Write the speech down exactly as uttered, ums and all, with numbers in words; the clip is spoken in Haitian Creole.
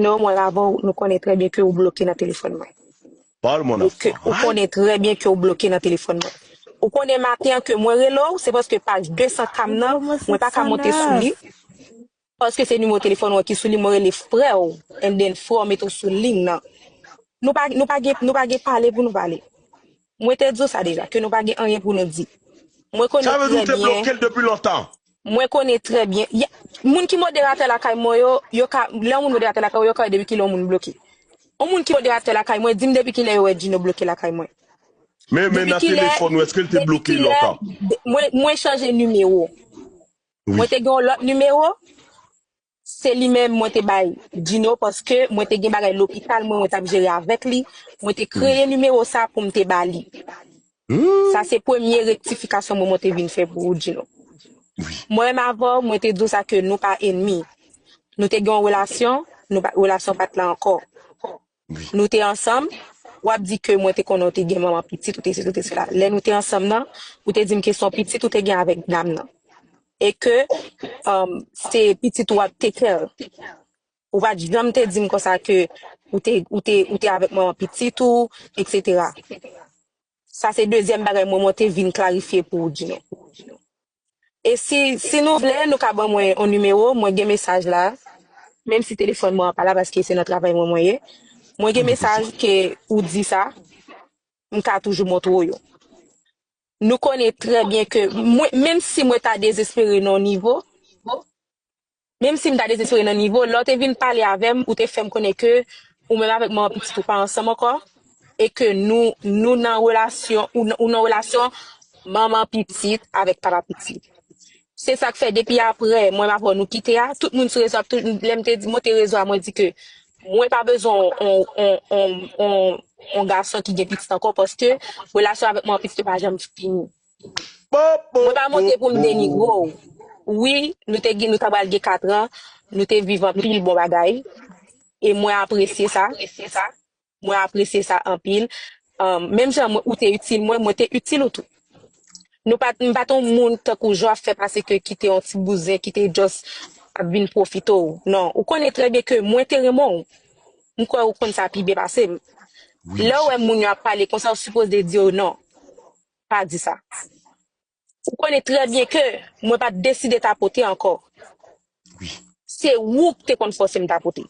Djino, mwen avè w, nou konnen trè byen ke ou bloke nan telefòn mwen. Parle, mon Ou ke- enfant. Ou konnen trè byen ke ou bloke nan telefòn mwen. Ou konnen maten an ke mwen rele w, se paske paj de san K m nan, mwen pa ka monte sou li. Paske se nimewo telefòn ou an ki sou li, mwen rele frè w, and then frè w mete w sou liy nan. Nou pa, nou pa gen, nou pa gen pale pou nou pale. Mwen te di w sa deja, ke nou pa gen anyen pou nou di. Mwen konnen Sa vle di trè ou te byen. Bloke l depi lontan. Mwen konnen trè byen. Ya- Moun ki moderatè lakay mwen yo, yo ka, lè yon moun moderatè lakay mwen, yo ka wè depi kilè yon moun bloke. Yon moun ki moderatè lakay mwen, di m depi kilè yo wè Djino bloke lakay mwen. Men men Depi nan kilè, telefòn ou, èske l te depi bloke kilè, lontan? de- mwen, mwen chanje nimewo. Wi. Mwen te gen yon lòt nimewo. Se li menm mwen te bay Djino paske mwen te gen bagay lopital mwen, mwen t ap jere avèk li. Mwen te kreye nimewo sa pou m te ba li. Hmm. Sa se premye rektifikasyon mwen, mwen te vin fè pou ou, Djino. Wi. Mwen menm avè w, mwen te di w sa ke nou pa enmi. Nou te gen yon relasyon, nou pa, relasyon pa t la ankò. Wi. Nou te ansanm, w ap di ke mwen te konnen w te gen manman pitit, ou te sesi, ou te sela. Lè nou te ansanm nan, ou te di m ke se yon pitit ou te gen avèk dam nan. E ke um, se pitit ou ap take care. Ou pa t janm te di m konsa ke ou te, ou te, ou te avèk manman pitit ou, et cetera. Sa se dezyèm bagay mwen, mwen te vin klarifye pou ou, Djino. E si, si nou vle, nou ka ban mwen yon nimewo, mwen gen mesaj la. Menm si telefòn mwen an pa la, paske se nan travay mwen mwen ye. Mwen gen mesaj ke ou di sa, m ka toujou montre w yo. Nou konnen trè byen ke mwen, menm si mwen ta dezespere nan yon nivo, menm si m ta dezespere nan nivo, lè w te vin pale avè m, ou te fè m konnen ke ou menm avèk manman pitit ou pa ansanm ankò, e ke nou, nou nan relasyon, ou, nan- ou nan relasyon manman pitit avèk papa pitit. Se sa k fè depi apre, mwen avè w nou kite a, tout moun sou rezo ap, tout, lè m te di, monte rezo a, mwen di ke mwen pa bezwen on, on, on, on, on, on gason ki gen pitit ankò, paske relasyon avèk manman pitit yo pa janm fini. Mwen pa monte pou m denigre w. Wi, nou te gen, nou ta pral gen kat an, nou te viv anpil bon bagay. E mwen apresye sa. Mwen apresye sa anpil. Um, menm jan mwen, ou te itil mwen, mwen te itil ou tou. Nou pa, m pa t yon moun tankou jan w ap fè pase ke kite yon ti bouzen, kite just ap vin pwofite w. Non, ou konnen trè byen ke mwen te renmen w. M kwè ou konn sa pi byen pase m. Lè w wè moun yo ap pale konsa, ou sipoze di yo non. Pa di sa. Ou konnen trè byen ke mwen pa t deside tapote ankò. Wi. Se ou ki te konn fòse m tapote.